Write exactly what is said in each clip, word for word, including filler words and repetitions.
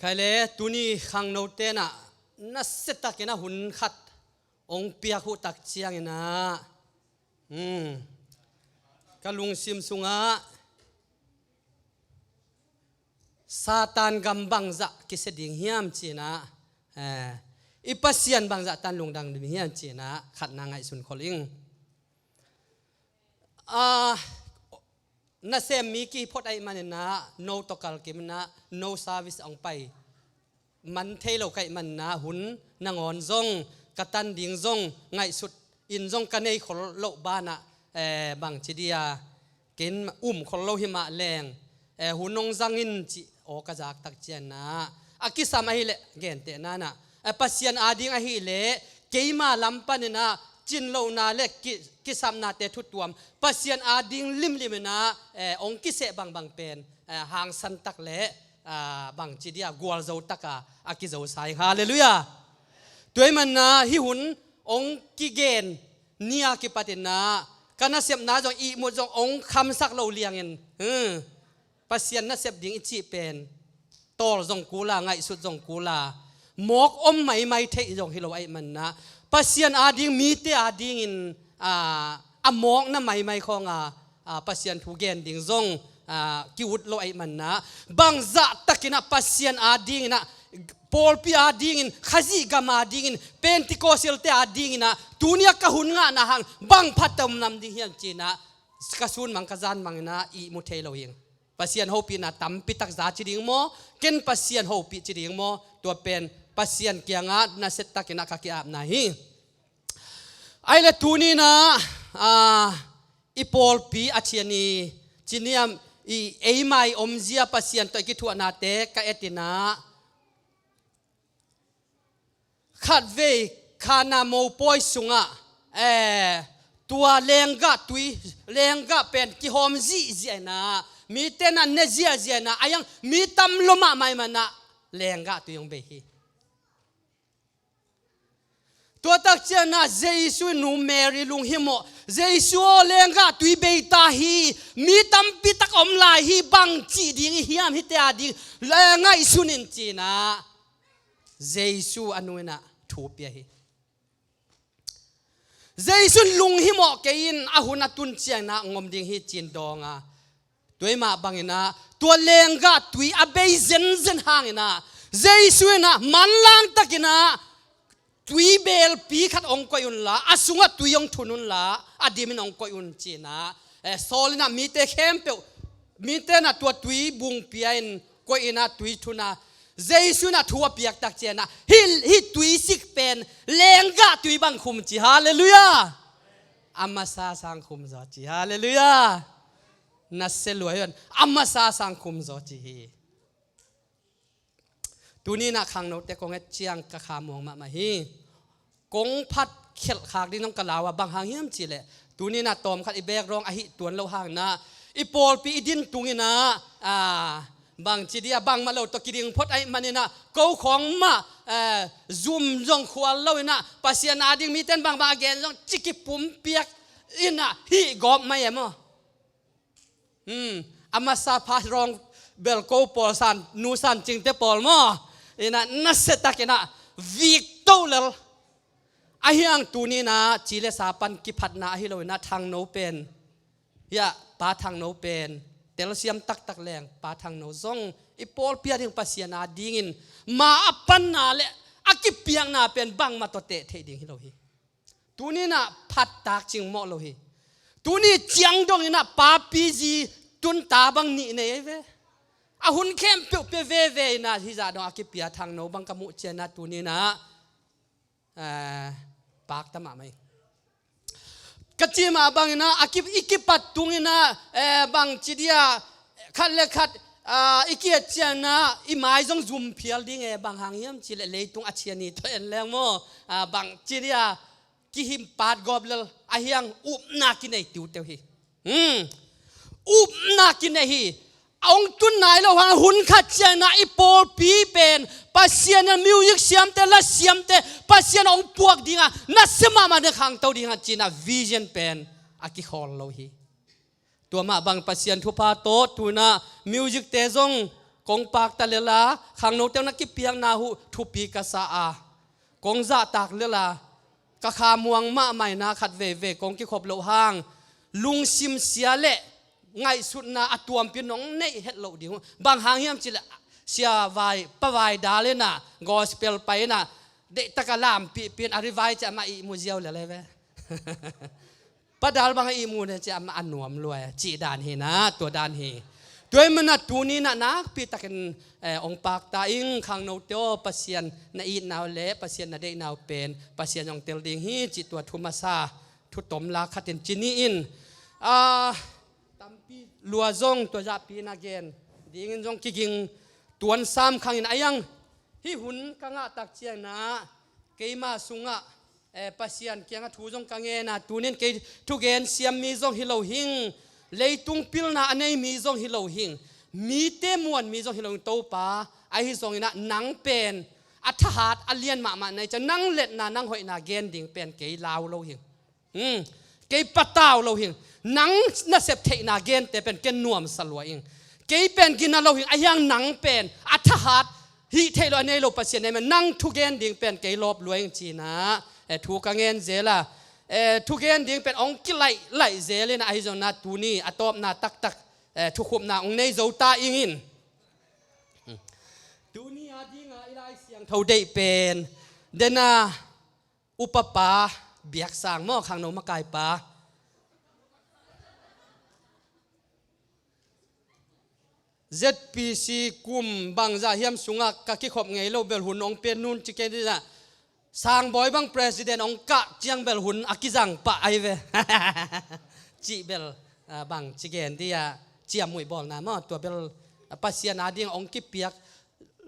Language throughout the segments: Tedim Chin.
Khai le tuni khangno tenah nasiatakin a hun khat hong piak huh tak cianginah, hmm, ka lungsim sungah Satan gam bangzah kisia ding hiam cinah, eh, i Pasian bangzah tan lungdam ding hiam cinah khatna ngaihsun khol ing. Ah, nasem mi kiphot ahih maninah no tawh kalkiminah no service hong pai man thei lo ka hih maninah hun nangawn zong ka tan ding zong ngaihsut in zong ka nei khol loh banah, eh, bangci dia ken um khol lo himah leng, eh, hun hong zangin cih aw ka zak tak cianah a kisam ahileh genteh nanah, eh, Pasian ading ahileh keima lam paninah cin lohna le ki, kisapnate thutuam Pasian ading limliminah, eh, hong kiseh bangbang pen, eh, hangsan tak le, ah, bangci dia gualzo taka a kizosa ing. Halleluiah. Tua ahih maninah hih hun hong kigen ni-a kipatinah ka nasepna zong ihmut zong hong khamsak lo liangin, hmm, Pasian nasep ding i cih pen tawl zong kula, ngaihsut zong kula, mawk om maimai theih zong hi lo ahih maninah Pasian ading mite adingin, ah, a mawkna maimai khawnga, ah, Pasian thu gen ding zong, ah, ki-ut lo ahih maninah bangzah takinah Pasian adinginah pawlpi adingin Khazih gam adingin Pentecostalte adinginah tuni-a ka hun ngahna hang bang phat om nam ding hiam cinah ka sunmang ka zanmanginah ihmu thei lo hi ing. Pasian hopihna tampi tak za ci ding maw, ken Pasian hopih ci ding maw, tua pen Pasian kiangah nasiatakinah ka ki-apna hi. Ahileh tuninah, ah, i pawlpi a thian i ciniam i eimai omzia Pasian tawh i kithuahnate ka etinah khatvei Kana mopawi sungah, eh, tua lenggah tui, lenggah pen kihawm zihziah inah mite nah ne ziahziah inah a iang mi tam lo mahmah ih manah lenggah tui hong bei hi. Tua tak cianah Jesu in nu Mary lunghimawh, Jesu aw, lenggah tui bei ta hi, mi tampi tak om lai hi, bang cih ding i hiam hite ading ngaihsun in cinah Jesu a nu inah thu pia hi. Jesu in lunghimawh kei in a hun a tun cianginah ngom ding hi cin dawnga. Tua ih mah banginah tua lenggah tui a bei zenzen hanginah Jesu inah manlang takinah tui belpi khat hong koih unla, a sungah tui hong thun unla, a dimin hong koih un cinah, eh, Saul inah mite khempeuh, mite nah tua tui bungpia in koih inah tui thunah Jesu inah thu a piak tak cianah hih, hih tuisik pen lenggah tui bang khum ci. Halleluiah. A masa sang khum zaw ci. Halleluiah. Nasia luai un a masa sang khum zaw ci hi. Tuninah khangnote kong et ciang ka kha muang mahmah hi. Kong phat khelh khak ding nong ka lau a bang hang hiam cihleh tuninah tawmkhat i background ahi tuan loh hanginah i pawlpi i din tunginah, ah, bangci dia bangmah lo tawh kiding phot ahih maninah ko khawng mah, eh, zum zong khual lo inah Pasian ading mite in bangbang a gen zong ci kipumpiak inah hih gawp mai e maw? Hmm, a masa pha rawng bel ko pawl san, nu san cingte pawl maw? Inah nasia takinah vik to lel. A hiang tuninah ci le sa pan kiphatna ahi lo inah Thangno pen, hiah Pa Thangno pen telsiam taktak leng Pa Thangno zong i pawlpi a ding Pasian adingin ma a panna le a kipiakna pen bangmah tawh teh theih ding hi lo hi. Tuninah phattak cingmawh lo hi. Tuni ciang donginah papi zi tunta bang nih nei ei ve. A hun khempeuh pia veve inah hizah dong a kipia Thangno bang ka muh cianah tuninah, eh, pakta mahmah hi. Ka cih mah banginah a ki, i kipat tunginah, eh, bangci dia khat le khat, ah, i kiat cianah i mai zong zum phial ding e, bang hang hiam cihleh leitung a ciani tawh en leng maw? Ah, bangci dia kihim pat gawp lel a hiang upna kinei tiuteu hi. Hmm. Upna kinei hi. a hong tun nai lo hang, hun khat ciangin ah i pawlpi pen Pasian in music siamte, la siamte Pasian hong puak ding a, nasia mahmah ding khangto ding a ci-in ah vision pen a kikhawl lo hi. Tua mah bang Pasian thupha tawh tu-in ah music-te zong kong pakta lel a, khangnote na kipiakna uh thupi ka sa a, kong zahtak lel a, ka khamuang mahmah in ah khat veivei kong kikhop loh hang lungsim sia le ngaihsutna a tuampi nong neih het loh ding uh. Bang hang hiam cih leh Sia Vai, Pa Vai Dal in ah gospel pai in ah deihtak a lampih pih in a revive ciang amah ihmu ziau lel ei ve. Pa Dal bang a ihmu ne ci a, a nuam lua e, cih dan hi-in ah, tua dan hi. Tua ahih manin ah tuni-in ah nakpi takin, eh, hong pakta ing. Khangnote aw, Pasian na itna uh le Pasian na deihna uh pen Pasian hong tel ding hi cih tua thu masa, thu tom la khat in ci ni in. Ah, tampi lua zong tua zahpi-in ah gen dingin zong kiging tuan sam khang in a, ahih hang hih hun ka ngah tak ciangin ah keima sungah, eh, Pasian kiangah thu zong ka ngen a, tuni-in kei thugen siam mi zong hi lo hing, leitung pilna a nei mi zong hi lo hing, mite muan mi zong hi lo hing, Topa, ahi zongin ah nang pen a thahat a lian mahmah na hi ciang, nang letna nang hoihna gen ding pen kei lau lo hing. Hmm. Kei patau lo hing. Nang nasep theihna gente pen ken nuamsa lua ing. Kei pen gina lo hing, ahih hang nang pen a thahat, hih theih loh a nei lo Pasian na hi manin nang thugen ding pen kei lawp lua ing ci-in ah, eh, thu ka ngen zel a. Eh, thugen ding pen hong kilaih laih zel in ah, ahi zongin ah tuni a tawpna taktak, eh, thukhupna hong nei zo ta ing in. Hmm. Tuni a ding a i Lai Siangtho deih pen, den a, Upapa Biaksang maw, khangno makaipa. Z P C kum bangzah hiam sungah ka kikhop ngei lo bel hun hong pia un ci kei ding a, Sangbawi bang president hong kah ciang bel hun a kizang pah ahi ve. Cih bel, ah, bang ci gen ding a, ciamnuih bawlna maw, tua bel, ah, Pasian a ding hong kipiak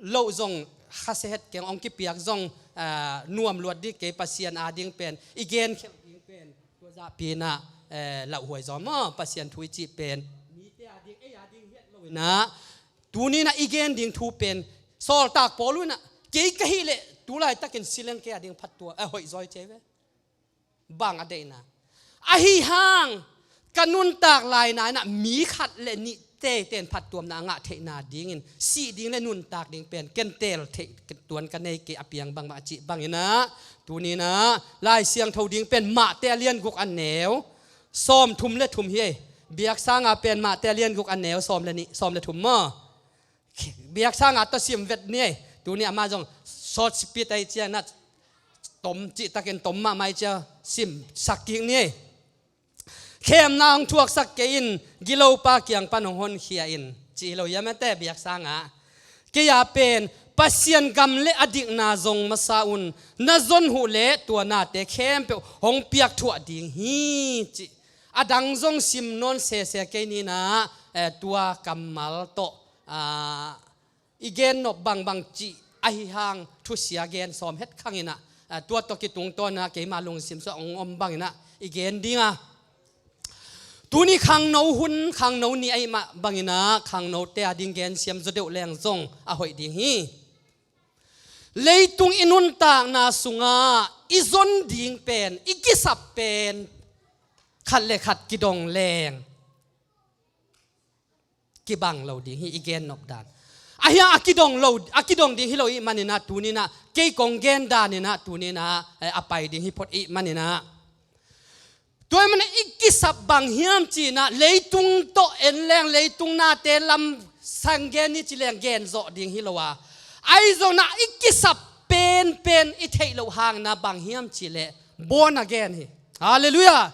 loh zong khasia het keng, hong kipiak zong, ah, nuam luat ding kei. Pasian a ding pen i gen khelh ding pen tua zahpi-in ah, eh, lauhuai zaw maw, Pasian thu i cih pen mite a ding, ei a ding hi het lo-in ah, tuni-in ah i gen ding thu pen sawltak Paul in ah, kei ka hih leh tu laitakin si leng kei a ding phattuam, eh, hoih zaw hi ci hi ve. Bang a deihna? Ahih hang ka nuntak laina in ah mi khat le nih teitei in phattuamna a ngah theihna dingin sih ding le nuntak ding pen ken teel theih tuan ka nei kei, a piang bangmah a cih bangin ah, tuni-in ah Lai Siangtho ding pen Matthai a lian guk a neu sawmthum le thum hi ei. Biaksang a pen Matthai a lian guk a neu sawm le nih, sawm le thum maw. Biaksang a tawh sim vet ni ei. Tuni amah zong short speech ahih ciangin ah tom cihtakin tom mahmah ahih ciang simsak kik ni ei. Khemna hong thuaksak kei in, gilopa kiang pan hong honkhia in, ci hi lo hiam, ete, Biaksang a. Kei a pen Pasian gam le a dikna zong masa un, na zon uh leh tua nate khempeuh hong piakthuah ding hi, ci. A dang zong sim nawn sese kei ni in ah, eh, tua kammal tawh, ah, i gen nop bangbang cih ahih hang thusia gen sawm het khang in ah, ah, tua tawh kitungtawn in ah keima lungsim sungah hong om bangin ah i gen ding a. Tuni khangno hun, khangno ni ahih mah bangin ah khangnote a ding gen siam zaw deuh leng zong a hoih ding hi. Leitung i nuntakna sungah i zon ding pen, i kisap pen khat le khat kidong leng kibang lo ding hi, i gen nop dan. Ahih hang a kidong lo, a kidong ding hi lo ahih manin ah tuni in ah, kei kong gen dan in ah tuni in ah, eh, a pai ding hi phot ahih manin ah. Tua ahih manin ah i kisap bang hiam cih in ah, leitung tawh en leng, leitung nate lam sang gen ni ci leng gen zawh ding hi lo a. Ahi zongin ah i kisap penpen i theih loh hang in ah bang hiam cih leh born again hi. Halleluiah.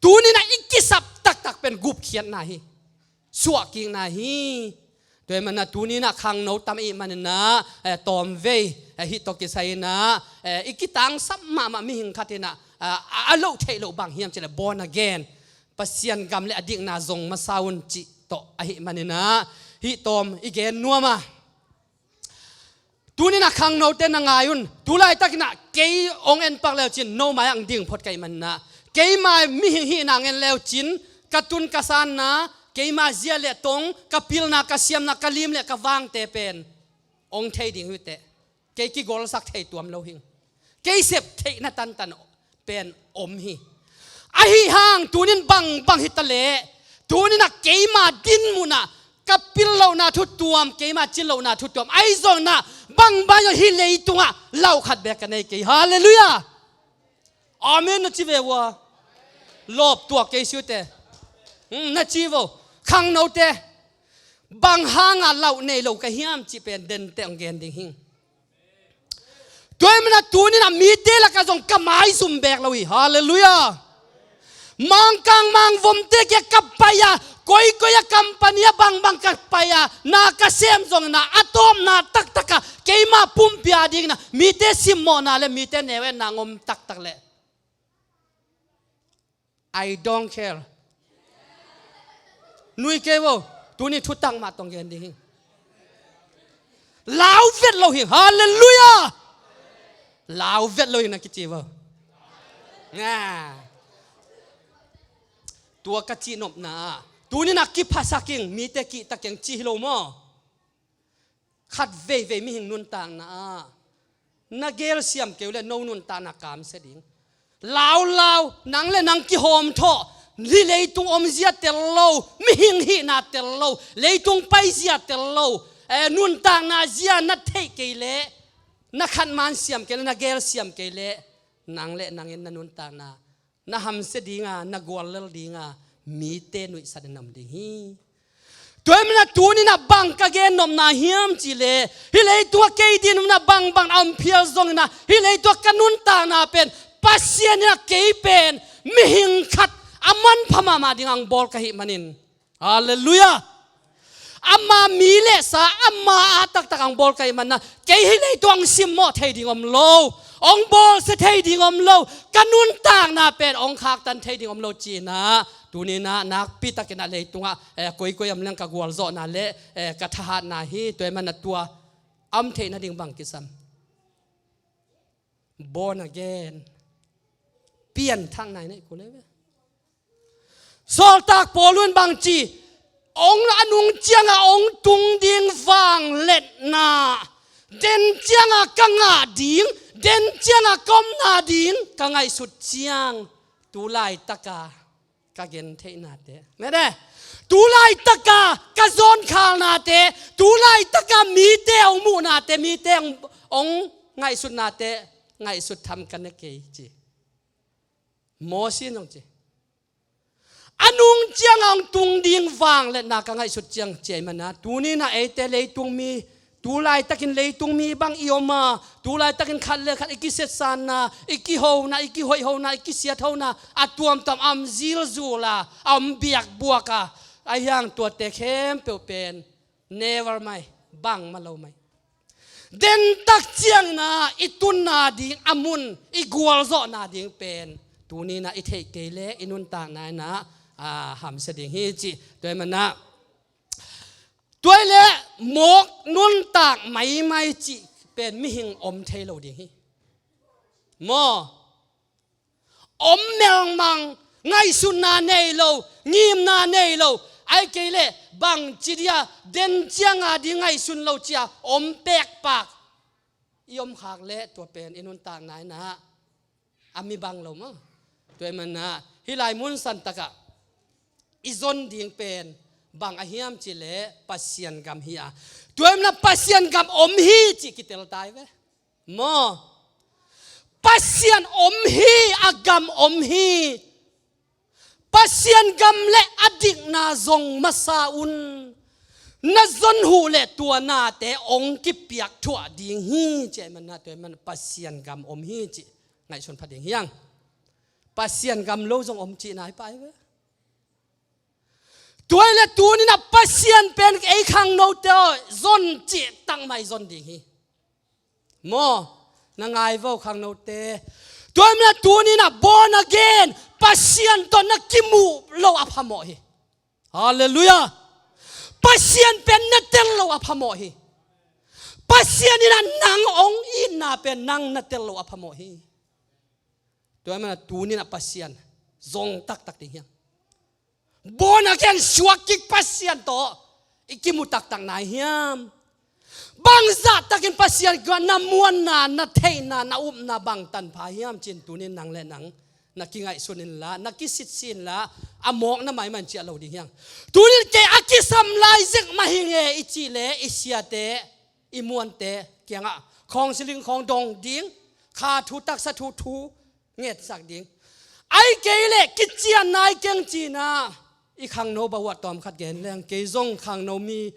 Tuni in ah i kisap taktak pen gupkhiatna hi. Suahkikna hi. Tua ahih manin ah tuni in ah khangno tam ahih manin ah, eh, tawmvei, eh, hih tawh kisai in ah, eh, i kitangsap mahmah mihing khat in ah, ah, a, a loh theih loh bang hiam cih leh born again. Pasian gam le a dikna zong masa un cih tawh ahih manin ah hih tawm i gen nuam a. Tuni in ah khangnote na ngai un. Tu laitakin ah kei hong en pak leu cin, no mai ah hong ding phot ka hih manin ah, keima mihing hihna hong en leu cin, ka tun ka sanna, Keima zia le tong, ka pilna, ka siamna, ka lim le ka vangte pen ong thei ding hi teh. Kei kigolsak thei tuam lo hing. Kei sep theihna tantan pen om hi. Ahi hang tunin bangbang hi ta leh, tunin ah keima din munah ka pil lohna thu tuam, keima cin lohna thu tuam, ahi zongin ah bangbang hi, leitungah lauh khat bek ka nei kei. Halleluiah. Amen na ci ve ua. Lawp tuak kei siute. Hmm, na ci vo. Khangnote, bang hanga lauh nei lo ka hiam cih pen dente ong gen ding hing. Tua ahih manin ah tunin ah mite lakah zong ka maizum bek lo hi. Halleluiah. Mangkang mangvomte kiang ka pai a, koikoi a company ah bangbang ka pai a, na ka sem zongin ah a tawpna taktak ah keima pumpi a dingin ah mite simmawhna le mite neu-enna ong om taktak leh, I don't care. Nui kei vo. Tuni thutak mah tong gen ding hing. Lau vet lo hing. Halleluiah. Lau vet lo hing na kici vo. Nga. Tua ka cihnopna ah, tunin ah kiphasak ing, mite kihtak ing ci hi lo maw? Khat veivei mihing nuntakna ah na gelsiam kei uh leh no nuntakna kamsia ding. Laulau, nang le nang kihawmthawh, hih leitung omzia tel lo, mihing hihna tel lo, leitung paizia tel lo, eh, nuntakna zia na theih kei leh, na khatman siam kei leh, na gelsiam kei leh, nang le nangin na nuntakna na hamsia dinga, na guallel dinga, mite nuihsan in om ding hi. Tua ahih manin ah tunin ah bang ka gennopna hiam cih leh, hih leitungah kei din munah bangbang a om phial zongin ah, hih leitungah ka nuntakna pen Pasian in ah kei pen mihing khat a manpha mahmah dingah ong bawl ka hih manin. Halleluiah. Ama mi le sa, ama a taktak ong bawl ka hih manin ah, kei hih leitung ong simmawh thei ding om lo, ong bawlsia thei ding om lo, ka nuntakna pen ong khaktan thei ding om lo ci-in ah, tunin ah nakpi takin ah leitungah, eh, koikoi om leng ka gualzawhna le, eh, ka thahatna hi. Tua ahih manin ah tua a om theih nading bang kisam? Born again. Pianthakna i neih kul hi ve. Sawltak Paul in bangci, ong a nung ciangah ong tung ding vangliatna, den ciangah ka ngah ding, den ciangah ka omna ding ka ngaihsut ciang, tu laitaka ka gentheihnate, mede, tu laitaka ka zawnkhalnate, tu laitaka mite ong muhnate, mite ong, ong ngaihsutnate ngaihsut tham ka ne kei ci. Mosi in zong ci. A nung ciangah ong tung ding vangliatna ka ngaihsut ciang ci ahih manin ah, tunin ah eite leitung mi, tu laitakin leitung mi bang i om a, tu laitakin khat le khat i kisiatsanna, i kihona, i kihoihona, i kisiathona a tuamtuam a om zilzul a, a om biakbuak a, ahi hang tuate khempeuh pen never mai, bangmah lo mai. Dentak ciangin ah i tunna ding a mun, i gualzawhna ding pen tunin ah i theih kei leh i nuntakna in ah, a, hamsia ding hi cih. Tua ahih manin ah, tua ahih leh mawk nuntak maimai cih pen mihing om thei lo ding hi. Maw? Om melmang, ngaihsutna nei lo, ngimna nei lo, ahih kei leh bangci dia, den cianga ding ngaihsun lo cia om pekpak i om khak leh tua pen i nuntakna in ah a mi bang lo maw? Tua ahih manin ah hih lai mun santakah i zon ding pen bang ahi hiam cih leh Pasian gam hi a. Tua ahih manin ah Pasian gam om hi cih kitel ta hi ve. Maw? Pasian om hi, a gam om hi. Pasian gam le a dikna zong masa un. Na zon uh leh tua nate ong kipiak thuah ding hi, ci ahih manin ah, tua ahih manin Pasian gam om hi cih ngaihsun pha ding hi hang. Pasian gam lo zong om cihna hi pah hi ve. Tua ahih leh tunin ah Pasian pen ei khangnote aw, zon cihtak mah i zon ding hi. Maw, na ngai vo khangnote. Tua ahih manin ah tunin ah born again, Pasian tawh na kimuh loh a phamawh hi. Halleluiah. Pasian pen na tel loh a phamawh hi. Pasian in ah nang ong itna pen nang na tel loh a phamawh hi. Tua ahih manin ah tunin ah Pasian zong taktak ding hi hang. Born again suak kik Pasian tawh i kimu taktak nai hiam? Bangzah takin Pasian kiangah na muanna, na theihna, na upna bang tanpha hiam ci-in tunin nang le nang na kingaihsun inla, na kisitsi inla, a mawkna maiman ciah lo ding hiang. Tunin kei a kisam lai zek mah hi nge i cih leh i siate, i muante kiangah khawng siling khawng dong ding, kha thu taksa thu thu ngetsak ding. Ai kei leh kician nai keng cina, i khangno bawah tawm khat gen leng, kei zong khangno mi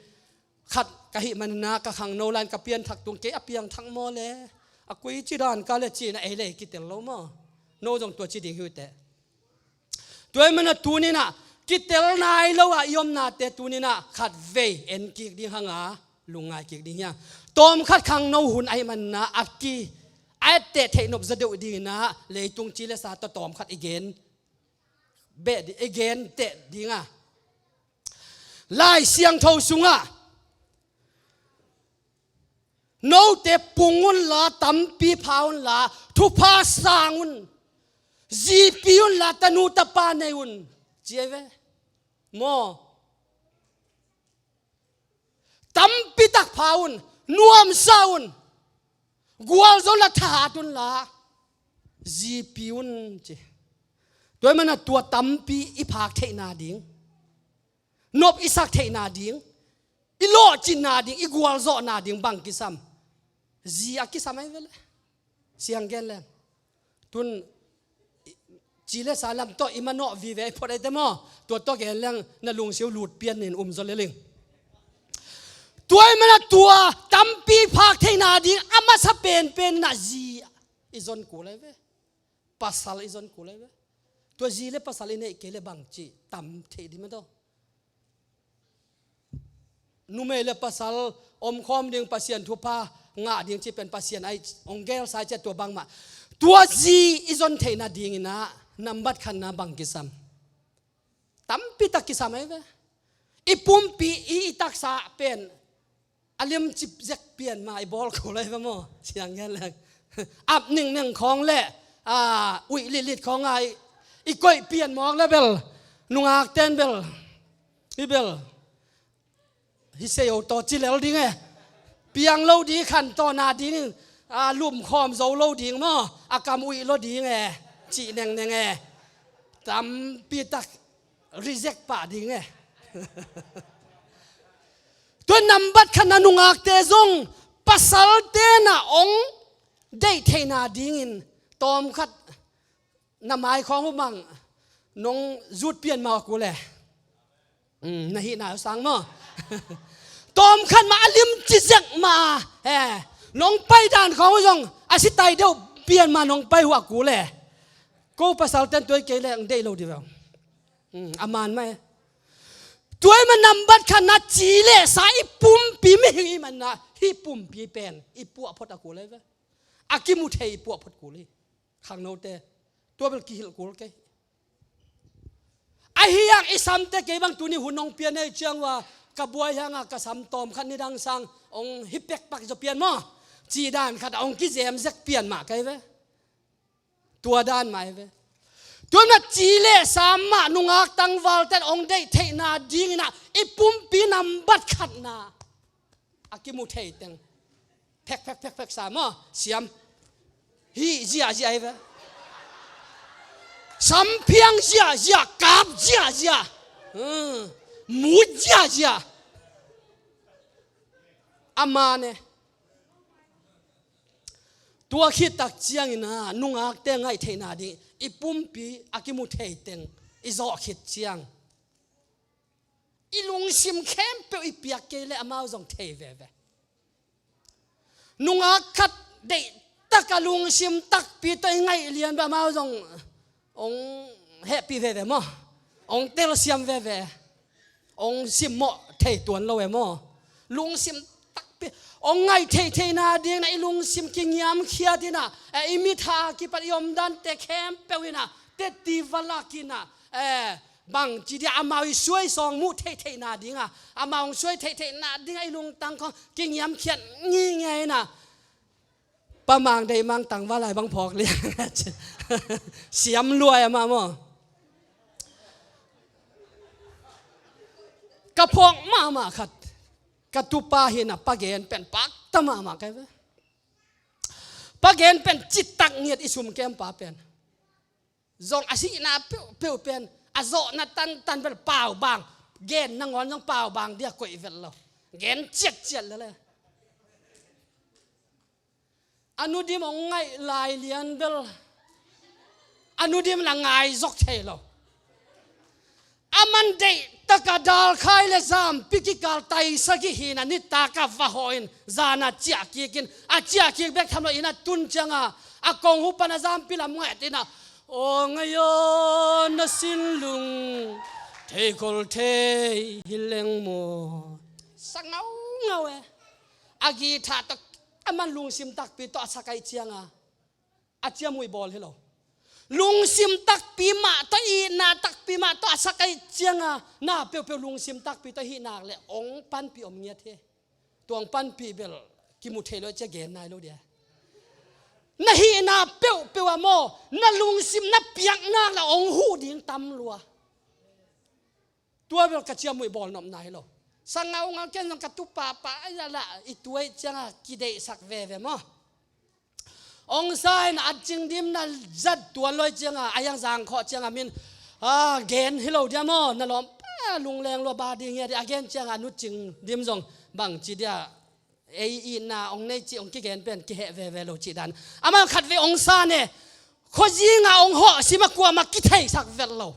khat ka hih manina ka khangno lain ka pianthak tung, kei a piangthak maw le, a kui ci dan ka le cina ei le kitel lo maw? No zong tua ci ding hi uh teh. Tua ahih manin ah tunin ah kitel nai lo ah i omnate tunin ah khat vei en kik ding hang a, lungngai kik ding hiang. Tawm khat khangno hun ahih manin ah a ki, a etteh theih nop zaw deuh dingin ah leitung ci le sa tawh tawm khat i gen beh di-, i gen teh ding a. Lai Siangtho sungah note pung unla, tampi pha unla, thupha sang un, zipi unla, tanu tapa nei un, ci ei ve. Maw? Tampi tak pha un, nuamsa un, gualzo la thahat unla, zipi un ci. Tua ahih manin ah tua tampi i phak theihna ding, nop i sak theihna ding, i lawhcinna ding, i gualzawhna ding bang kisam? Zi a kisam ahi ve le. Siang gen leng. Tun, i, ci le sa lam tawh i manawh vive i phot ahi te maw? Tua tawh gen leng na lungsim uh lut pian ning, um zaw le ling. Tua ahih manin ah tua tampi phak theihna ding a masa penpen in ah zi i zon kul ahi ve. Pasal i zon kul ahi ve. Tua zi le pasal i neih kei le bang ci tam thei ding maw? Numei le pasal omkhawm ding, Pasian thupha ngah ding cih pen Pasian ahi, hong gelsa ciat tua bangmah. Tua zi i zon theihna dingin ah nambat khatna bang kisam? Tampi tak kisam ahi ve. I pumpi, i, i taksa pen a limci zek pian mah i bawl kul ahi ve maw? Siang gen leng. Ap ningneng khawng le, a, uih litlit khawng a i, i koih pian mawk le bel, nungakten bel, hi bel, hi sei o tawh ci lel ding e. Piang lo ding, khan tawh na ding, a, lumkhawm zo lo ding maw? A kam uih lo ding e, cih nengneng e. Tampi tak reject pah ding e. Tua nambat khatna nungakte zong pasalte na hong deih theihna dingin tawm khat na mai khawng uh bang nong zut pian mah a kul e. Um, na hihna uh sang maw? Tawm khat mah a limci zek mah a, eh, nong pai dan khawng uh zong a sitai deuh pian mah nong pai uh a kul e. Ko pasalten tua hi kei leh hong deih lo dih ve. Hmm, a man mah e. Tua ahih manin nambat khatna ci le sa i pumpi mihing i hih manin ah hih pumpi pen i puah phot a kul ahi ve. A kimu thei i puah phot kul hi. Khangnote, tua bel kihilh kul kei. Ahi hang i samte kei bang tuni hun hong pian ei ciang uh a, ka buai hang a ka sam tawm khat nidang sang hong hi pekpak zaw pian maw? Cih dan khat a hong kizem zek pian mah kei ve. Tua dan mah hi ve. Tua ahih manin ah ci le sa mah nungak tangvalte in hong deih theihna dingin ah i pumpi nambat khatna a kimu thei teng phek, phek, phek, phek sa maw? Siam. Hih ziahziah hi ve. Samphiang ziahziah, kap ziahziah. Hmm. Mut ziahziah. A man e. Tua khit tak ciangin ah nungakte ngaih theihna ding i pumpi a kimu thei teng i zawh khit ciang i lungsim khempeuh i piak kei leh amau zong thei veve. Nungak khat deih tak a lungsim takpi tawh i ngaih lian beh amau zong hong hehpih veve maw? Hong telsiam veve. Hong simmawh thei tuan lo e maw? Lungsim takpi hong ngaih theihtheihna dingin ah i lungsim kingiamkhiat in ah, eh, i mitha kipat i omdante khempeuh in ah teti va lak in ah, eh, bangci dia amau i suai sawng muh theihtheihna ding a, amau hong suai theihtheihna ding a i lungtang khawng kingiamkhiat ngingei in ah, Pa Mang Deih Mang tangval lai bang phawk liang. Siam luai amah maw? A phawk mahmah khat, ka tupa hi-in ah, pa gen pen pakta mahmah ka hi ve. Pa gen pen citak ngiat, i sum kempa pen. Zong a sihna peuhpeuh pen, a zawhna tantan bel paubang. Gen nangawn zong paubang dia koih vet lo. Gen ciatciat lele. A nu dim hong ngaih lai lian bel, a nu dim na ngai zok thei lo. A man deih taka dalkhai le zampi kikal taisagih hi-in ah, nitak a va hawh in, zan a ciah kik in, a ciah kik bek tham lo in a tun ciang a, a konghu pan a zampi lam ngaih in ah, "Aw ngai aw, na sin lung thei khol thei hi leng maw?" Sa ngaungau e. A guitar tawh a man lungsim takpi tawh a sak ahih ciang a, a ciamnuih bawl hi lo. Lungsim takpi mah tawh, itna takpi mah tawh a sak ahih ciang a, na peuhpeuh lungsim takpi tawh hih nak leh hong panpih om ngiat hi. Tua hong panpih bel kimu thei lo, cia gen nai lo dia. Na hihna peuhpeuh ah maw, na lungsim na piak nak leh hong huh ding tam lua. Tua bel ka ciamnuih bawl nopna hi lo. Sa ngaungau, ken zong ka tupa pa, ai la la, i tuai ciang a kideihsak veve maw. Hong sa in a cing dim na zat tuan lo ahih ciang a, a hiang zang khawh ciang a min, a, gen hi lo dia maw, na lawmpa lungleng lua ba ding hi a, a gen ciang a nu cing dim zong bangci dia, ei itna hong nei cih hong kigen pen kiheh veve lo cih dan. Amah khatvei hong sa ne, khuazing ah hong hawh sim a kuamah kitheisak vet lo.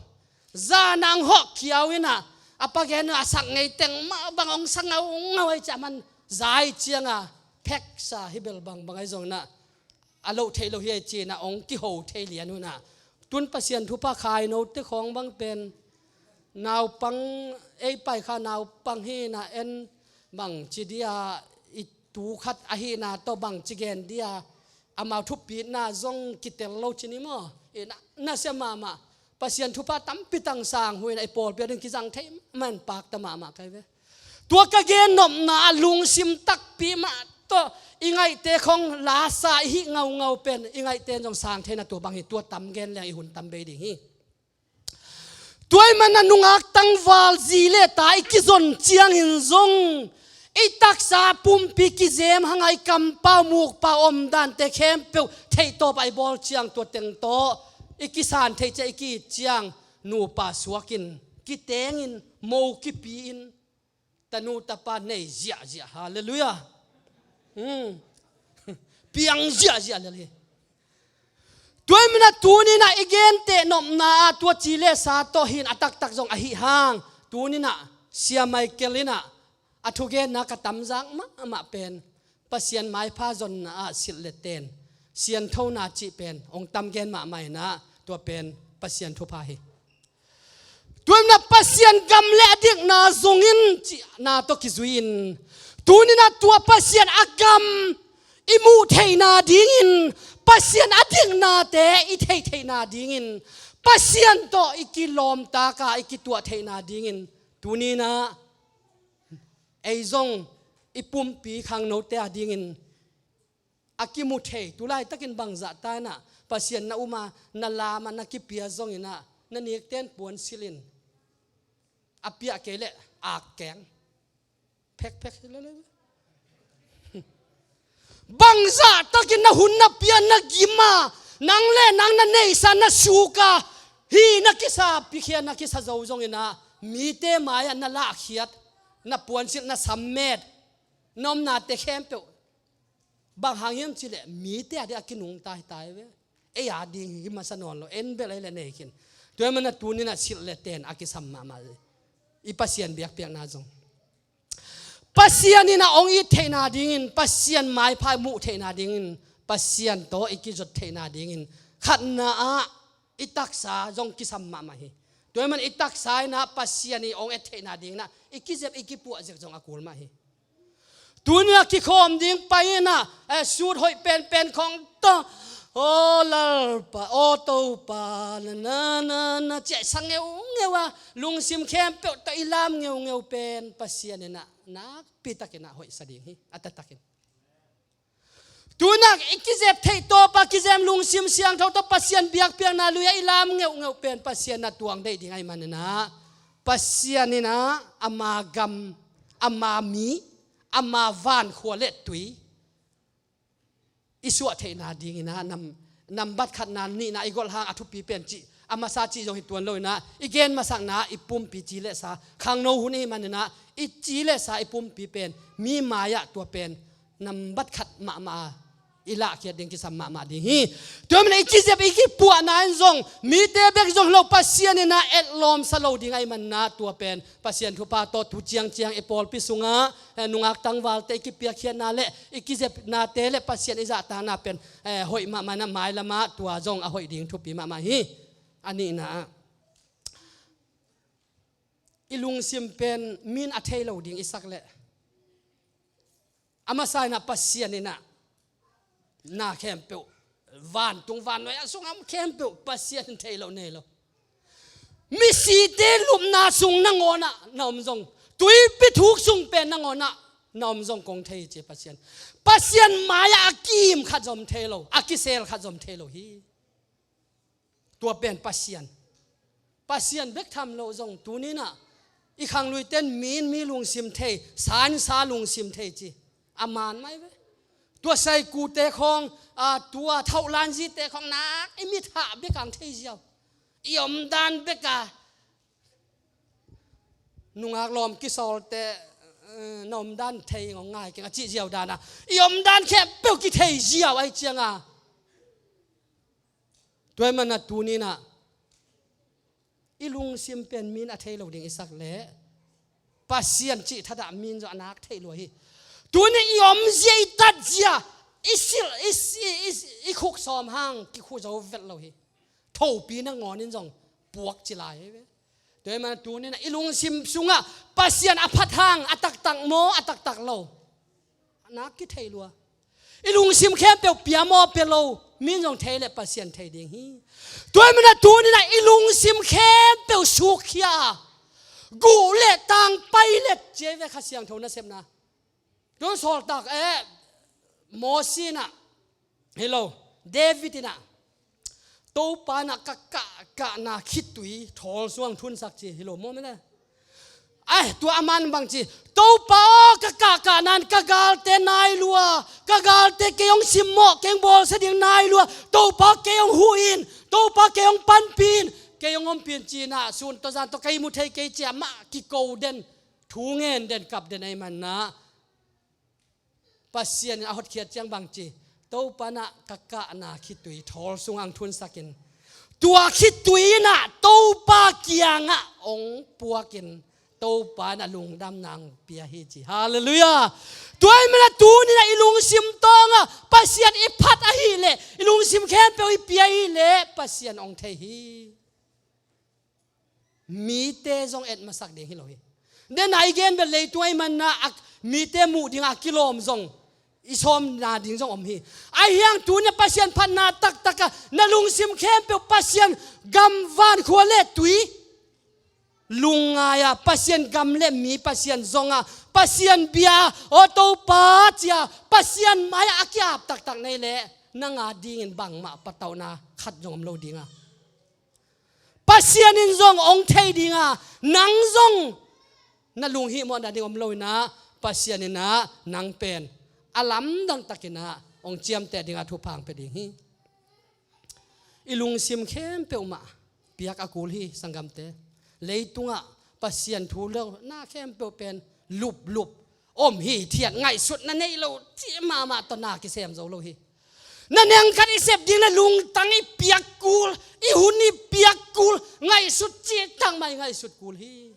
Zan ah hong hawh kiau in ah, a pa gen a sak ngei teng mah bang hong sa ngaungau ahih ciang a, man zai ciang a, pheksa hi bel bangbang ahi zongin ah, a loh theih loh hi ei ci-in ah hong kiho thei lian un ah. Tun Pasian thupha khai note khawng bang pen, naupang, ei paikha naupang hi-in ah, en bangci dia, i tu khat ahihna tawh bangci gen dia, amau thupitna zong kitel lo ci ni maw. I na, nasia mahmah. Pasian thupha tampi tang sang hu-in ah, i pawlpi a ding kizang thei man pakta mahmah ka hi ve. Tua ka gen nopna ah lungsim takpi mah tawh i ngaihte khawng lasa i hih ngaungau pen, i ngaihte in zong sang thei na, tua bang hi, tua tam gen leng i hun tam bei ding hi. Tua ahih manin ah nungak tangval zi le ta i kizon ciangin zong, i taksa pumpi kizem hang a, i kampau mukpau omdante khempeuh theihtawp a i bawl ciang, tua teng tawh i kisan theih ciang, i ki-it ciang, nupa suakin, kitengin, mo kipi-in, tanu tapa nei ziahziah. Halleluiah. Hmm. Piang ziahziah lel hi. Tua ahih manin ah tuni-in ah i genteh nopna ah tua ci le sa tawh hi-in a taktak zong ahi hang, tuni-in ah Sia Michael in ah a thugenna ka tamzak mahmah pen, Pasian maipha zonna ah silh le ten, sianthona cih pen hong tam gen mahmah in ah, tua pen Pasian thupha hi. Tua ahih manin ah Pasian gam le a dikna zong in cihna tawh kizui-in, tuni-in ah tua Pasian a gam i muh theihna dingin, Pasian a diknate i theih theihna dingin, Pasian tawh i kilawmtak a, i kituah theihna dingin, tuni-in ah ei zong i pumpi khangnote a dingin a kimu thei, tu laitakin bangzah ta in ah Pasian na um a, na lam a, na kipia zongin ah, na nikten puansilh in, a piah kei leh ak keng. Phekphek hi lele. Bangzah takin na hun na pia, na gim a, nang le nang na neihsa, na suk a, hih na kisa, pikhia na kisa zo zongin ah, mite mai-ah na lahkhiat, na puansilh, na sammet, na omnate khempeuh, bang hang hiam cih leh mite a ding a kinungta hi ta hi ve. Ei a ding hi masa nawn lo, en bel ei le nei khin. Tua ahih manin ah tuni-in ah silh le ten a kisam mahmah hi. I Pasian biakpiakna zong, Pasian in ah hong it theihna dingin, Pasian maipha muh theihna dingin, Pasian tawh i kizot theihna dingin, khatna ah i taksa zong kisam mahmah hi. Tua ahih manin i taksa in ah Pasian i hong et theihna dingin ah i kizep, i kipuah zek zong a kul mah hi. Tuni-in ah kikhawm ding pai in ah, eh, suit hoih penpen khawng tawh, aw Lalpa, aw Topa, na na na na, ciah i sa ngeungeu a, lungsim khempeuh tawh i lam ngeungeu pen Pasian in ah nakpi takin ah hoihsa ding hi, a taktakin. Tuni-in ah i kizep theihtawp a, kizem lungsim siangtho tawh Pasian biakpiakna lui-ah i lam ngeuhngeuh pen Pasian in ah tuang deih ding ahih manin ah, Pasian in ah ama gam, ama mi, ama vankhua le tui i suah theihna dingin ah nam, nambat khatna, nihna i golh hang a thupi pen cih, a masa cih zong hi tuan lo in ah, i gen masakna i pumpi ci le sa, khangno hun i hih manin ah i ci le sa i pumpi pen mi mai-ah tua pen nambat khat mahmah a i lahkhiat ding kisam mahmah ding hi. Tua manin ah i kizep i kipuahna in zong mite bek zong hi lo, Pasian in ah etlawmsa lo ding ahih manin ah tua pen Pasian thupha tawh tu ciangciang i pawlpi sungah, eh, nungak tangvalte i kipiakkhiatna le i kizepnate le Pasian i zahtakna pen, eh, hoih mahmah in ah mailamah tua zong a hoih ding thupi mahmah hi. A nihna ah i lungsim pen mi in a thei lo ding i sak leh, a masa in ah Pasian in ah na khempeuh, vantung vannuai a sung a om khempeuh Pasian in thei lo nei lo. Misite lupna sung nangawn ah na om zong, tuipi thuk sung pen nangawn ah na om zong kong thei hi ci Pasian. Pasian mai-ah a kiim khat zong om thei lo, a kisel khat zong om thei lo hi. Tua pen Pasian, Pasian bek tham lo zong tuni in ah i khangluite in mi in mi lungsim thei, sa in sa lungsim thei ci a man mai ve. Tua saikute khawng, a, tua thauhlanzite khawng nak i mithah bek ang thei ziau. I omdan bek a nungak lawm kisawlte, eh, na omdan thei ngawng ngai keng a cih ziau dan a i omdan khempeuh kithei ziau ahih ciang a. Tua ahih manin ah tuni in ah i lungsim pen mi in a thei lo ding i sak leh, Pasian cih thadah mi in zong a nak theih lua hi. Tuni in i omzia, i tatzia, i silh, i, i, i, i khuk sawm hang kikhu zo vet lo hi. Thopi nangawn in zong puak ci lai hi ve. Tua ahih manin tuni in ah i lungsim sungah Pasian a phat hang a taktak maw, a taktak lo, a nak kithei lua. I lungsim khempeuh pia maw, pia lo, mi in zong thei leh Pasian thei ding hi. Tua ahih manin ah tuni in ah i lungsim khempeuh sukkhia a, guh le tang pailet ci hi ve Kha Siangtho nasepna. Tun sawltak, eh, Mosi in ah, hi lo, David in ah, Topa in ah ka kahkahna khitui thawl sungah hong thunsak ci hi lo maw mene. Ai, tua a man bang ci, Topa aw, ka kahkahna in ka galte nai lua, ka galte kei hong simmawh, kei hong bawlsia ding nai lua, Topa kei hong huh in, Topa kei hong panpih in, kei hong ompih in ci in ah, sun tawh zan tawh ka ihmu thei kei ci a mah kiko den, thu ngen den, kap den ahih manin ah Pasian in a hotkhiat ciang bang ci, Topa in ah ka kahna khitui thawl sungah hong thunsak in, tua khitui in ah Topa kiangah hong puak in, Topa in ah lungdamna hong pia hi ci. Halleluiah. Tua ahih manin ah tuni in ah i lungsim tawngah Pasian i phat ahih leh, i lungsim khempeuh i pia ahih leh Pasian hong thei hi. Mite zong et masak ding hi lo hi. Den a i gen bel leitung ahih manin ah mite muh dingah a kilawm zong i sawmna ding zong om hi. Ahi hang tuni in ah Pasian phatna taktak ah na lungsim khempeuh Pasian gam, vankhua le tui, lungngai a Pasian gam le mi Pasian zong a, Pasian bia, aw Topa ci a Pasian mai-ah a ki-ap taktak na hih leh, nang a dingin bangmah patauhna khat zong om lo ding a, Pasian in zong hong thei ding a, nang zong na lunghihmawhna ding om lo in ah, Pasian in ah nang pen a lamdang takin ah hong ciamteh ding a thupha hong pia ding hi. I lungsim khempeuh mah piak a kul hi, sanggamte. Leitungah Pasian thu lo na khempeuh pen luplup om hithiat, ngaihsutna nei lo cih mahmah tawh na kisem zo lo hi. Na neng khat i sep ding le lungtang i piak kul, i hun i piak kul, ngaihsut cih tangmah i ngaihsut kul hi.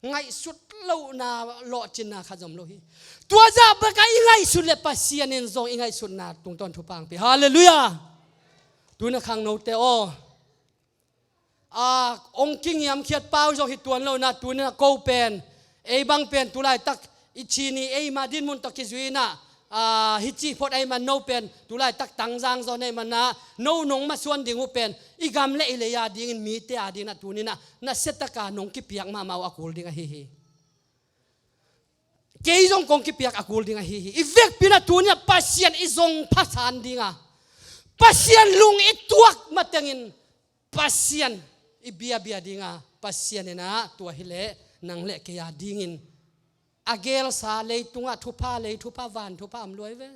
Ngaihsut lohna, lawhcinna khat zong om lo hi. Tua zah bek a i ngaihsut le Pasian in zong i ngaihsutna tungtawn thupha hong pia. Halleluiah. Tuni a khangnote aw, a, hong kingiamkhiat pau zong hi tuan lo in ah, tuni in ah ko pen, ei bang pen tulaitak i Chin i eima dinmun tawh kizui in ah, a, hih ci phot ahih man no pen tulaitak tangzang zaw na hih man ah, no nong masuan ding uh pen i gam le i lei a dingin, mite a dingin ah tuni in ah nasia taka nong kipiak mahmah uh a kul ding ahi hi. Kei zong kong kipiak a kul ding ahi hi. I vekpi in ah tuni in ah Pasian i zong phasan ding a, Pasian lung i tuak matengin Pasian i biabia ding a, Pasian in ah tua hileh nang le kei a dingin a gelsa leitungah thupha lei, thupha van, thupha om luai ve.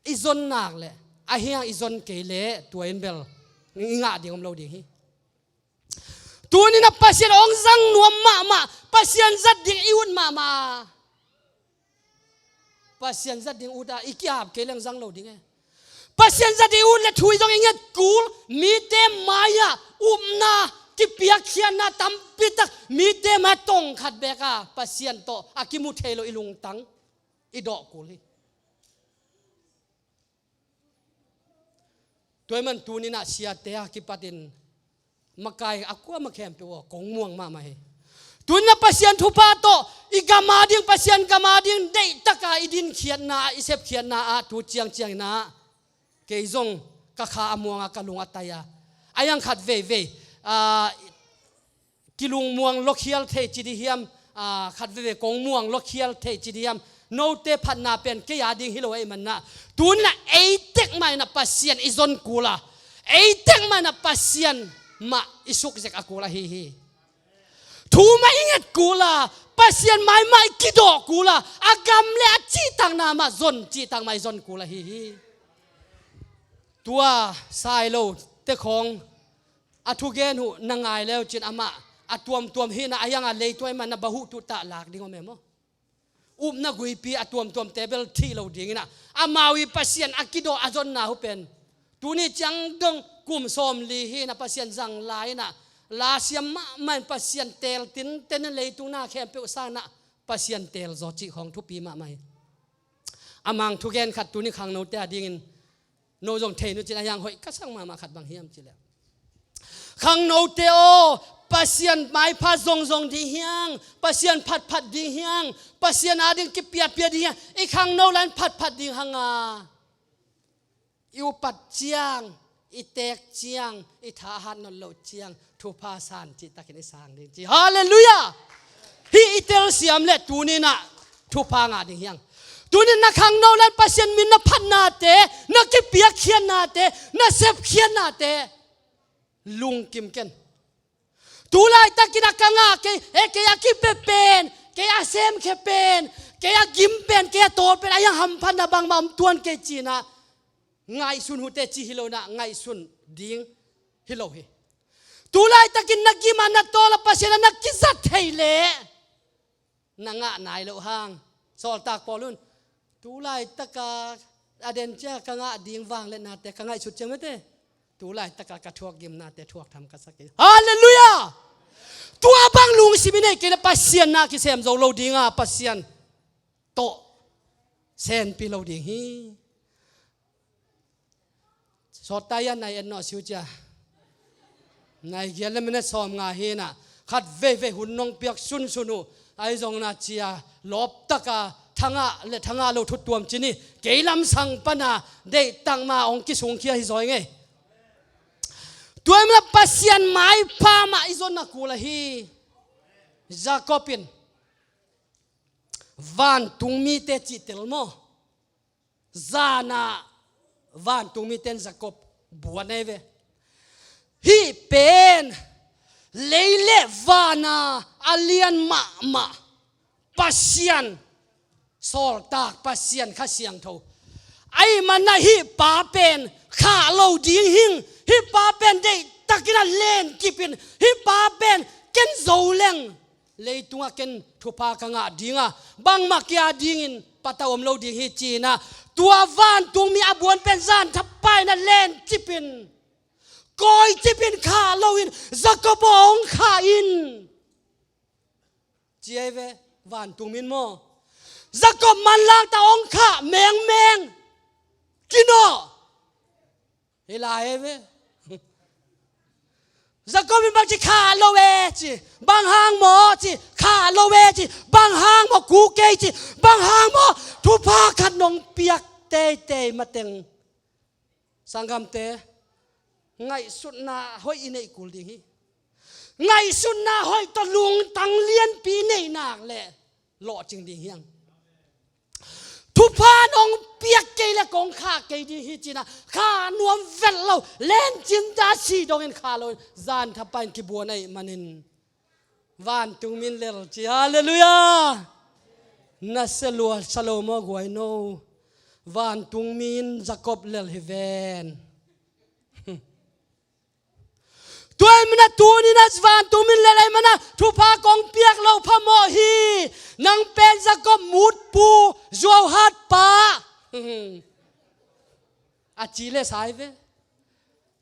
I zon nak le, a hiang i zon kei le, tua in bel i ngah ding om lo ding hi. Tuni-in ah Pasian hong zang nuam mahmah, Pasian zat ding i ut mahmah. Pasian zat ding ut a i ki-ap kei leng zang lo ding e. Pasian zat ding ut le thu i zong i nget kul, mite mai-ah upna, kipiakkhiatna tampi tak, mite mai-ah tong khat beek a Pasian tawh a kimu thei lo i lungtang i dawh kul hi. Tua ahih man tuni-in ah siate a kipatin makai a kuamah khempeuh aw, kong muang mahmah hi. Tuni-in ah Pasian thupha tawh i gam a ding, Pasian gam a ding deihtak a i dinkhiatna ah, i sepkhiatna ah tu ciangciang in ah kei zong ka kha a muang a, ka lung a tai a, a hiang khat veivei, aa, kilungmuang lawkhial thei ci ding hiam, aa, khat veivei kong muang lawkhial thei ci ding hiam, note phatna pen kei a ding hi lo ahih man ah, tuni-in ah ei tek mah in ah Pasian i zon kul a, ei tek mah in ah Pasian mah i suk zek a kul ahi hi. Thu mah i nget kul a, Pasian mai mah i kidawh kul a, a gam le a cihtakna mah zon, cihtak mah i zon kul ahi hi. Tua sai lo te khawng a thugen uh na ngai leu cin amah a tuamtuam hi in ah, a hiang a leitungah i man na bang huh tuh tah lak ding om e maw? Upna guipi a tuamtuamte bel thih lo ding in ah, amau i Pasian a kidawh a zonna uh pen tuni ciang dong kum sawmli hi in ah, Pasian zang lai in ah, la siam mahmah in Pasian teel tinten in leitung na khempeuh sang in ah Pasian teel zaw cih khawng thupi mahmah hi. A mang thugen khat tuni khangnote a dingin no zong thei nu cin, a hiang hoih ka sak mahmah khat bang hiam cih leh, khangnote aw, Pasian maipha zongzong ding hiang, Pasian phatphat ding hiang, Pasian a ding kipiapia ding hiang, i khangno lai-in phatphat ding hang a, i upat ciang, i teek ciang, i thahat nawn loh ciang thupha san cihtakin i sang ding ci. Halleluiah! Hih i telsiam le tuni-in ah thupha ngah ding hiang. Tuni-in na khangno lai-in Pasian min na phatnate, na kipiakkhiatnate, na sepkhiatnate lungkim ken. Tu laitakin a ka ngah kei, e, kei a kipia pen, kei a semkhia pen, kei a gim pen, kei a tawl pen, a hiang hamphatna bangmah om tuan kei ci-in ah ngaihsun uh teh ci hi lo in ah, ngaihsun ding hi lo hi. Tu laitakin na gim a, na tawl a Pasian a na kizat thei leh na ngah nai loh hang. Sawltak Paul un, tu laitaka a den cia ka ngah ding vangliatnate ka ngaihsut ciang mete, tu laitaka ka thuak gimnate thuak tham ka sa kei. Halleluiah! Tua bang lungsim i neih kei leh Pasian na kisem zo lo ding a, Pasian tawh senpi lo ding hi. Sawt ta hiam, nai en nawh, siu cia. Nai giat le minute sawmnga hi in ah, khat veivei hun nong piak sunsun uh, ahi zongin ah cia lawptaka thangah le thangah lo thu tuam ci ni. Kei lamsang pana deihtak mah hong kisungkhia hi zaw ing ei. Tua ahih manin ah Pasian maipha mah i zonna kul ahi. Jacob in vantung mite cih tel maw? Zan ah vantung mite in Jacob buan ahi ve. Hih pen lei le van a a lian mahmah Pasian, sawltak Pasian Kha Siangtho. Ahih manin ah hih pa pen khah lo ding hing, hih pa pen deihtakin ah lenkip in, hih pa pen ken zo leng leitungah ken thupha ka ngah ding a, bangmah kei a dingin patau om lo ding hi ci-in ah, tua vantungmi a buan pen zan thapai in ah lencip in, kawicip in, khah loin, Jacob aw, hong khah in, ci ahi ve. Vantungmi in maw, Jacob manlangta hong khah mengmeng. Kinawh. Hi lai hi ve. Jacob in bang ci, khah lo e ci. Bang hang maw ci, khah lo e ci. Bang hang maw, kuk kei ci. Bang hang maw, thupha khat nong piak teitei mateng. Sanggamte, ngaihsutna hoih i neih kul ding hi. Ngaihsutna hoih tawh lungtang lianpi i neih nak leh lawhcing ding hi hang. Thupha nong piak kei le kong khah kei ding hi ci-in ah, khah nuam vet lo, lencin ta si dongin khah lo, zan thapai in kibuan ahih manin vantung mi in lel ci. Halleluiah. Na sia lua sa lo maw guai no? Vantung mi in Jacob lel hi ven. Tua ahih manin ah tuni-in ah vantung mi in lel ahih manin ah thupha kong piak loh phamawh hi. Nang pen Jacob mutpu, zuauhat pa a ci le sa hi ve.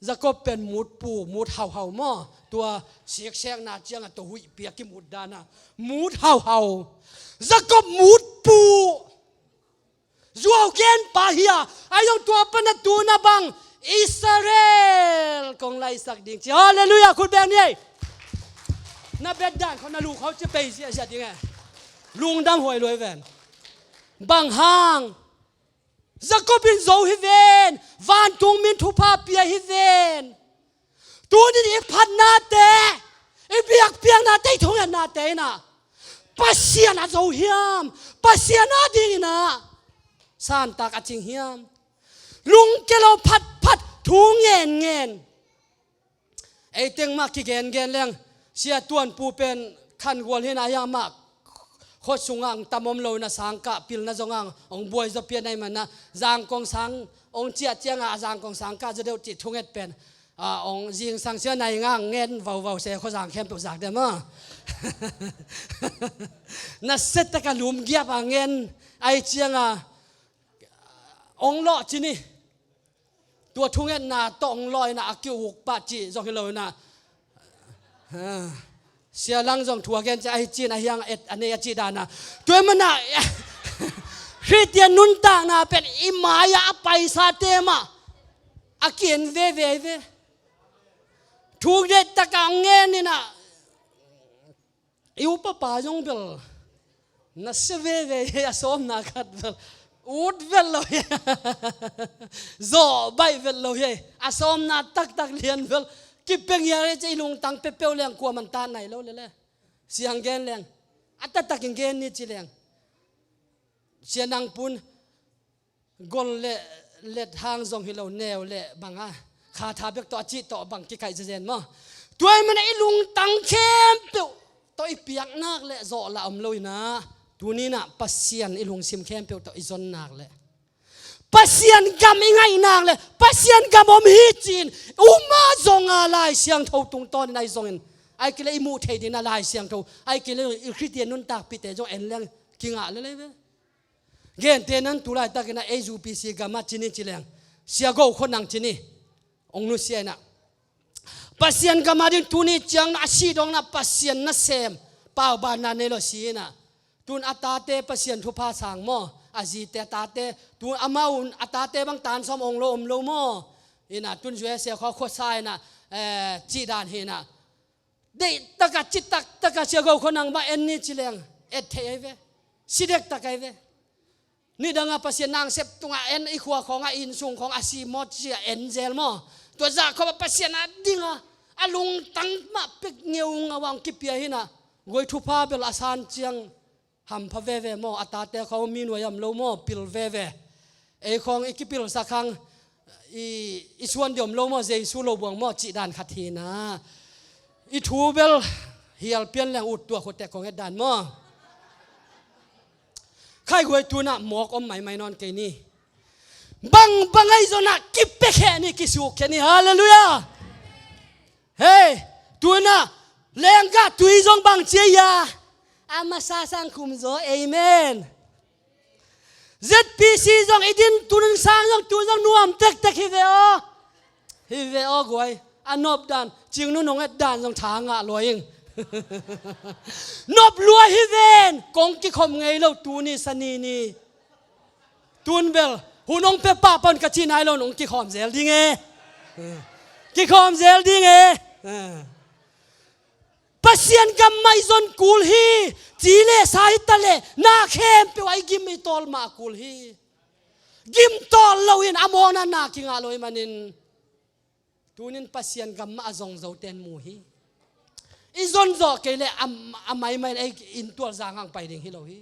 Jacob pen mutpu, mut hauhau maw? Tua siksekna ciangah tua huihpi a kimut dan ah mut hauhau. Jacob mutpu, zuau gen pa hi a, ahi zong tua pan a tu-in ah bang Israel kong laisak ding ci. Halleluiah, khut beng ni ei. Na bet dan khawng na lu khawng ci pei ziahziah ding e. Lungdam huai lua hi ven. Bang hang? Jacob in zo hi ven. Vantung mi in thupha pia hi ven. Tuni-in i phatnate, i biakpiaknate, i thungetnate in ah Pasian a zo hiam? Pasian a dingin ah santak a cing hiam? Lungkia lo phatphat, thu ngenngen. Ei teng mah kigengen leng, Sia Tuanpu pen Khangual hi-in ah, ahi zong mah khua sungah hong tam om lo-in ah, sangkah pilna zong hong buai zaw pian ahih manin ah, Zangkong sang hong ciah ciangah a Zangkong sangkah zaw deuh cih thunget pen, a, hong zingsang sia nai ngah ngen vauvau se, khuazang khempeuh zak deuh maw. Nasia tak a lumgiap a ngen ahih ciangah hong lawh ci ni. Tua thungetna tawh hong lawh in ah a ki-uk pah cih zong hi lo-in ah, ha, Sia Lang zong thu a gen ciang ahi cin, ahi hang et a nei a cih dan ah. Tua ahih manin ah Khristian nuntakna pen i mai-ah a paisate mah a ki-en veve hi ve. Thu deih tak a ngen in ah, i upapa zong bel nasia veve hi, a sawmna khat bel ut vet lo hi. Zawh baih vet lo hi. A sawmna taktak lian bel kipia ngial hi ci, i lungtang peuhpeuh leng kuaman ta nai lo lele. Siang gen leng, a taktakin gen ni ci leng, Sia Nang Pun gol le let hang zong hi lo, neu le bang a, kha tha bek tawh a cih tawh bang kikaih zezen maw? Tua ahih manin ah i lungtang khempeuh tawh i piak nak leh zawh lah om lo-in ah, tuni-in ah Pasian i lungsim khempeuh tawh i zon nak leh, Pasian gam i ngaih nak leh, Pasian gam om hi ci-in, um a zong a Lai Siangtho tungtawnin ahi zongin, ahih kei leh i muh theih dingin ah Lai Siangtho, ahih kei leh i Khristian nuntakpihte zong en leng kingah lel hi ve. Gentehna-in tu laitakin ah ei U P C gam ah ci ni ci leng, Sia Go Khua Nang ci ni, hong nusia in ah, Pasian gam a ding tuni ciang na a sih dong na Pasian nasem, paubanna nei lo si in ah, tun a tate Pasian thupha sang maw, a zite a tate, tun amau a tate bang tan sawm ong lo om lo maw? In ah tun U S A khua khuasa in ah, eh, cih dan hi in ah, deih tak a, ci taktak a, Sia Go Khua Nang mah en ni ci leng et theih ahi ve. Si dektak ahi ve. Nidang a Pasian nasep tungah en, i khua khawng ah, i innsung khawng ah, a si mawk ci a en zel maw? Tua zah khawng ah Pasian a ding a, a lungtang mah pek ngeungau a hong kipia hi in ah, guai thupha bel a san ciang hampha veve maw, a tate khawng mi nuai a om lo maw, pil veve. Ei khawng i kipilsak hang, i, i suan ding om lo maw, Jesu lo buang maw, cih dan khat hi in ah. I thu bel hial pian leng ut tua khut teh kong et dan maw. Khaiguai tun ah mawk om maimai nawn kei ni. Bangbang ahi zongin ah kipiakhia ni, kisukkhia ni. Halleluiah. Hei, tun ah lenggah tui zong bang ci a, a masa sang khum zaw. Amen. Z P C zong i din tun sang zong, tun zong nuam tektek hi ve aw. Hi ve aw guai. A nop dan, Cingnu nong et dan zong tha ngah lua ing. Nop lua hi ven. Kong kikhom ngei lo tuni sani ni. Tun bel hun hong pia pahpah un ka cih nai lo, nong kikhawm zel ding e. Kikhawm zel ding e. Pasian gam mah i zon kul hi. Ci le sa hi ta leh, na khempeuh ah i gim i tawl mah kul hi. Gim tawl loin a mawkna na kingah lo ahih manin, tunin Pasian gam mah a zong zote in mu hi. I zon zawh kei leh a, a maimai in ei inn tualzang hang pai ding hi lo hi.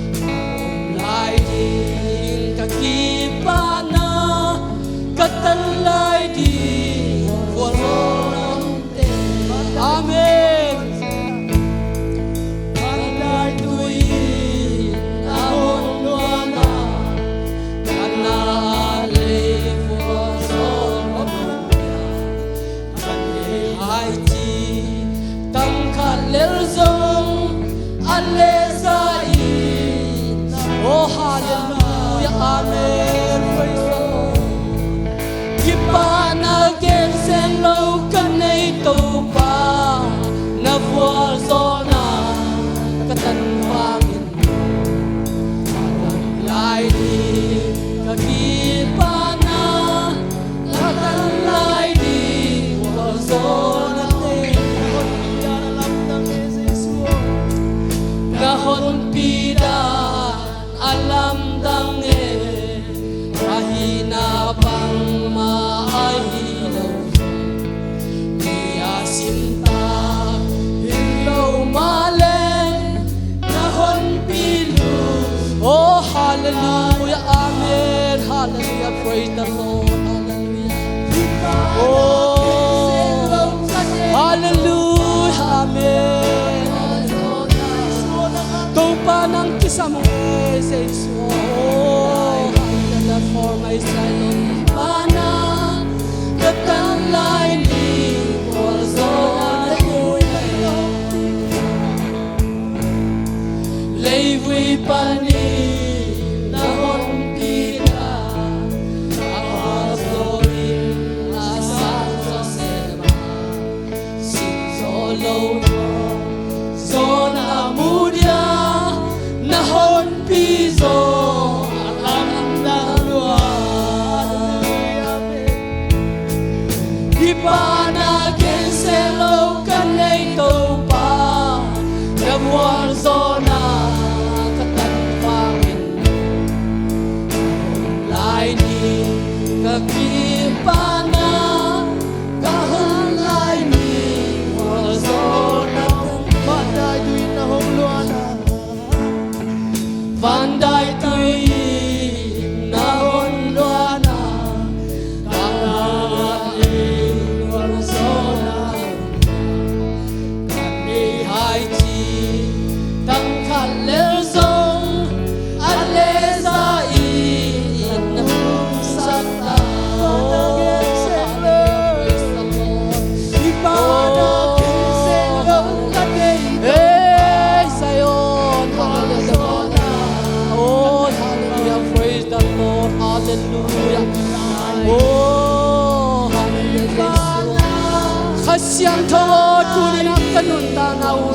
Bangmah ahi lo, mi a sintak hi lo mah leh na honpi lungdam. Oh, hallelujah, amen, hallelujah, praise the Lord, hallelujah. Oh, hallelujah, amen. Topa nang kisam ung e, Jesu. Oh, hallelujah, for my salvation. Pana ka tan lai ning, for so na ku leivui panin na honpi ta. A pha zo in a sang zo seh mah, sin zo lo zawn a mu dia na honpi zaw a lamdang lua. Hih pana gensia lo ka nei Topa, na mual zawhna ka tan vangin, lai ni ka kipana, ka hon lai ni mual zawhna. Van dai tui na hong luana, van dai tui na hong luana, ka hon lai ni mual zawhna. Kan nei hai ci tang khat lel zong a lehza in hong sak ta. Praise the Lord. Hih pana gensia lo ka nei. Hey, Zion. Hallelujah. Oh, hallelujah. Praise the Lord. Hallelujah. Oh, hallelujah. Kha Siangtho aw, tuni-in ah ka nuntakna uh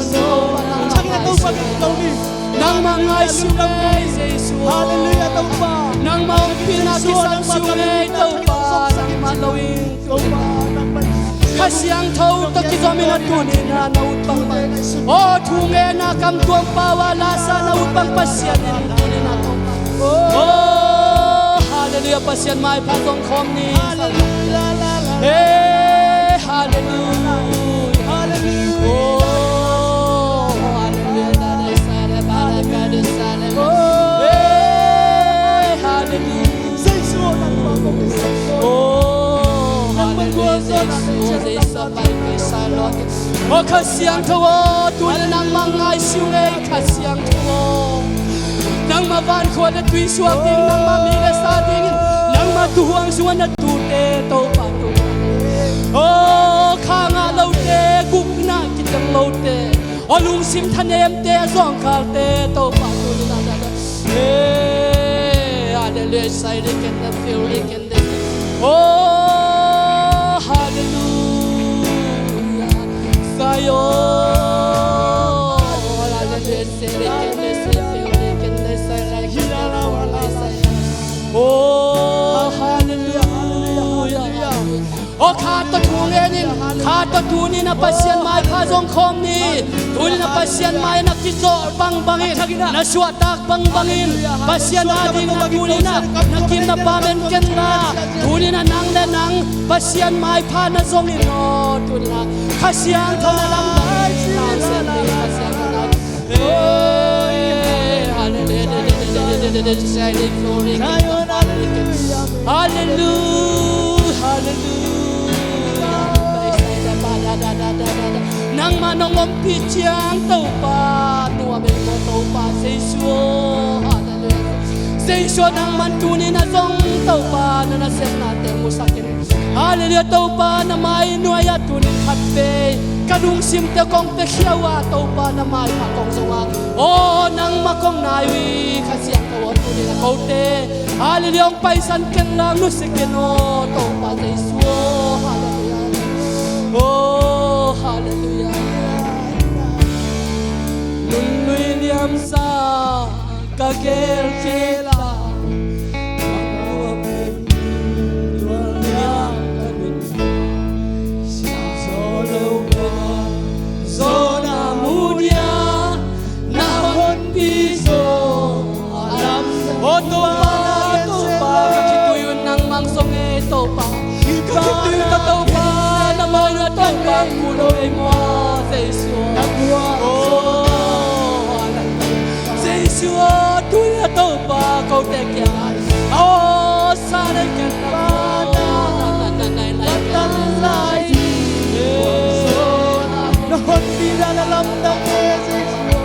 nangmah ngaihsun ei, Jesu. Hallelujah, Topa. Nangmah ompihna kisam siu ei, Topa. Nangmah lo in Topa, nangmah Kha Siangtho tawh kizomin ah tuni-in ah na ut bang, aw, thungetna kam tuam pau a lasa na ut bang Pasian in tuni-in ah Topa. Oh, hallelujah, Pasian maipha zong khawm ni. Hallelujah. Hey, hallelujah. Hallelujah. Oh, hallelujah. Hey, hallelujah. Oh, hallelujah. Oh, Kha Siangtho aw, tuni-in nangmah ngaihsun ei, Kha Siangtho aw. Nangmah vankhua le tui suak ding, nangmah mi le sa dingin, nangmah tuuhuang sungah na tuute, Topa, tu. Aw, kha ngah lote, gukna kiteng lote, aw, lungsim thanemte, zawngkalte, Topa, tu. Hey, hallelujah, sai le ken na feel le ken. Oh, hallelujah. Zion. Oh, hallelujah. Oh, khat tawh thu ngen in, khat tawh tuni-in ah Pasian maipha zong khawm ni. Tuni-in ah Pasian mai na kizawh bangbangin, na suahtak bangbangin, Pasian adingin ah tuni-in ah na kim na pam en ken la. Tuni-in ah nang le nang Pasian maipha na zongin aw, tuni-in ah Kha Siangtho na lamdang in, na sem ding Kha Siangtho na. Hey, hallelujah. Hallelujah, hallelujah. Nangmah nong ompih ciang Topa, nuam ei maw Topa Jesu aw. Hallelujah. Jesu aw, nangman tuni-in ah zong Topa na nasepnate musak in. Hallelujah, Topa na mai nuai-ah tuni khat vei ka lungsimte kong piakhia uh a, Topa na maipha kong zong a, aw, nangmah kong nai uh hi, Kha Siangtho aw, tuni-in ah kote, hallelujah, hong paisan ken lang, nusia ken aw, Topa Jesu aw. Hallelujah. Oh, hallelujah. Nunlui liamsa ka gel kei la, bang lua pen tual liam ka nun. Sia zo lo ka zon a mu dia na honpi zaw a lam. Oh, Topa, Topa, ka khitui un nangmah zong Mu lo ei maw, Jesu. Na gual. Oh, Jesu, tuni a Topa kote kiangah. Oh, sa nei kiangah. Na tan lai. Na honpi dan a lamdang e, Jesu.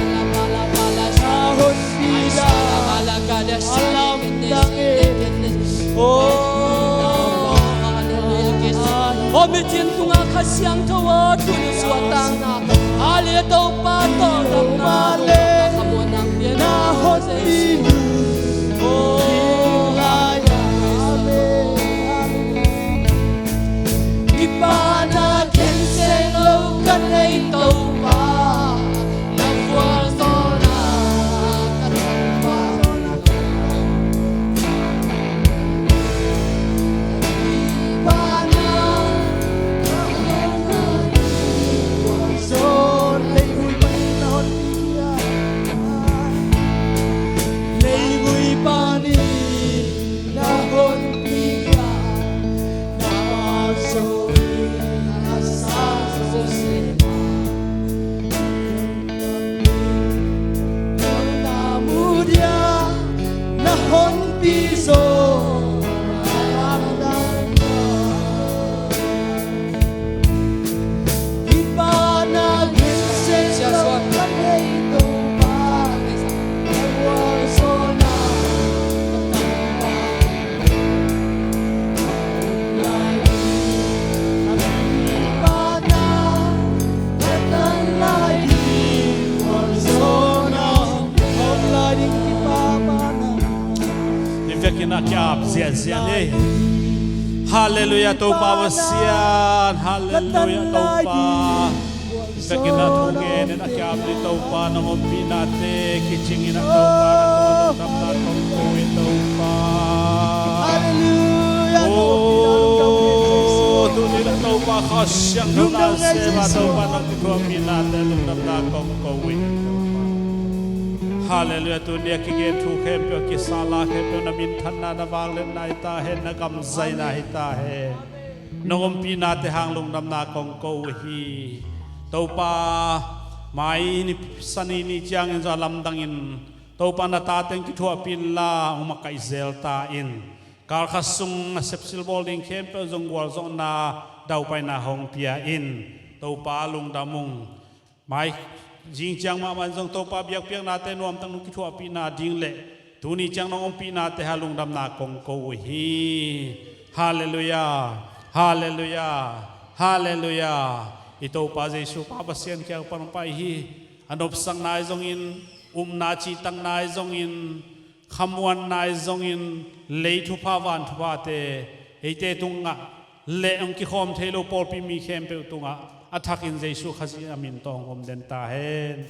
Na honpi dan a lamdang e. Oh, hallelujah. Oh, micin tungah Kha Siangtho aw, tuni suahtakna. Hallelujah, Topa tawldamna. Hallelujah. Khamuanna pian. Na honpi. Oh, hallelujah. Amen. Amen. Kipahna khenseng lo ka nei Topa, na vualzawhna ka Topa. Kipahna, vualzawh, leivui panin na honpi a, leivui panin na honpi a, na pau zo in a sa zo se. Na mu dia na honpi zo a lamdang. Kipahna khenseng lo ka nei Topa, na vualzawhna ka Topa. Hallelujah, Topa Pasian. Hallelujah, Topa. Vekin a thungen in a kiam ni Topa, nong ompihnate kicing in a Topa, na kong lungdamna kong ko in Topa. Hallelujah. Oh, tuni na Topa Kha Siangtho na sem a Topa, nong kithuahpihnate lungdamna kong ko in Topa. Hallelujah. Tuni a kigen thu khempeuh, kisala khempeuh na minthanna, na vangliatna hi ta hen, na gamzaina hi ta hen. Nong ompihnate hang lungdamna kong ko uh hi. Topa, mai ni, sani ni ciangin zong a lamdangin Topa na tateng kithuahpih inla hong makaih zel ta in. Kalkhat sung a sepsil bawl ding khempeuh zong gualzawhna, daupaina hong pia in. Topa lungdam ung. Mai zing ciang mahmah in zong Topa biakpiaknate nuamtak nong kithuahpih nading le tuni ciang nong ompihnate hang lungdamna kong ko uh hi. Hallelujah. Hallelujah. Hallelujah. I Topa Jesu Pa Pasian kiang pan hong pai hi. A nopsakna ahi zongin, upna cihtakna ahi zongin, khamuanna ahi zongin, lei thupha van thuphate eite tungah le hong kikhawm thei lo pawlpi mi khempeuh tungah a thakin Jesu Khazih a min tawh hong om den ta hen.